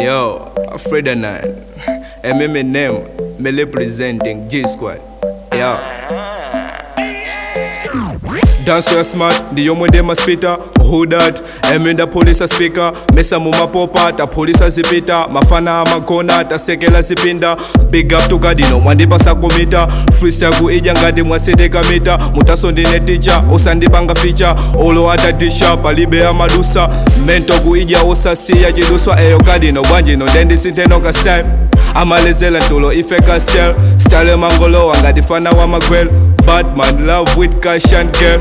Yo, Ferdinand, Eminem, me representing G Squad. Yo. Dance smart, ndiyomwe ndemaspita. Who that? Emenda polisa speaker mesa mumapopa tapolisa zipita mafana amagona tasekela zipinda. Big up to Kadino mwandipasa komita freestyle kuija ngati mwasedeka mita mutaso ndine teacher osandipanga feature olo atadisha palibe amadusa mento kuija osasiya chiduswa. Eyo Kadino bwanjino ndendisintenoka style amalezela ntulo ife castel style mangolowa ngati fana wa magwel. Batman love with cash and girl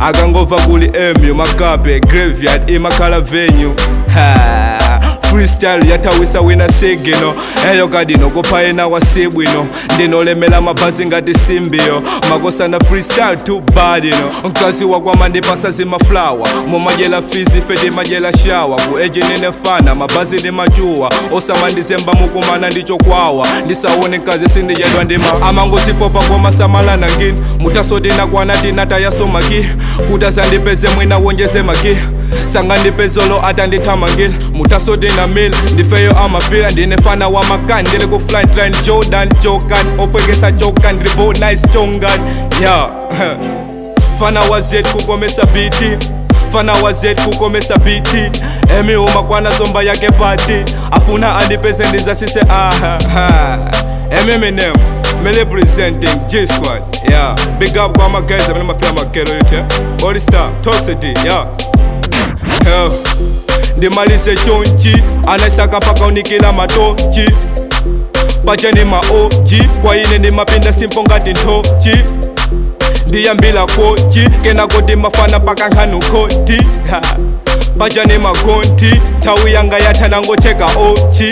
akangova kuli emu makape graveyard imakhala venue. Ha, freestyle yathawisa wina sigino. Eyo Kadino kuphayena wasibwino ndinolemela mabhazi ngati simbiyo makosana freestyle too bad ino mkazi wakwamandipasa zimaflawa mumadyela fizi fedi madyela shawa ku eji nene fana mabhazi ndi machuwa osamandizemba mukumana ndichokwawa ndisaone mkazi sindidyedwa ndima amangozipopa koma samalana ngini mutasotinakwana tinatayasomaki kuti asandipeze mwina wonjeze maki sangandipezolo atandithamangila mutasotina mil ndifeyo amafila ndine fana wa makani ndili ku flying train Jordan jokan opwekesa jokan ndilibo nice chongan. Yeah. Fana wa Z kukomesa BT fana wa Z kukomesa BT emi umakwana zomba yake pati afuna andipeze ndizasise. Aha. Eminem me representing G Squad. Yeah, big up kwa my guys amene mafia makero yote Body Star Toxity. Yeah. Yeah. Ndimalize chonchi anasaka mpaka unikila matochi pacha ndi ma OG kwa ine ndimapinda simpo ngati nthochi ndiyambila kochi kenako ndimafana mpaka nkhanu koti pacha ndi magonti nthawi yanga yatha nangocheka ochi.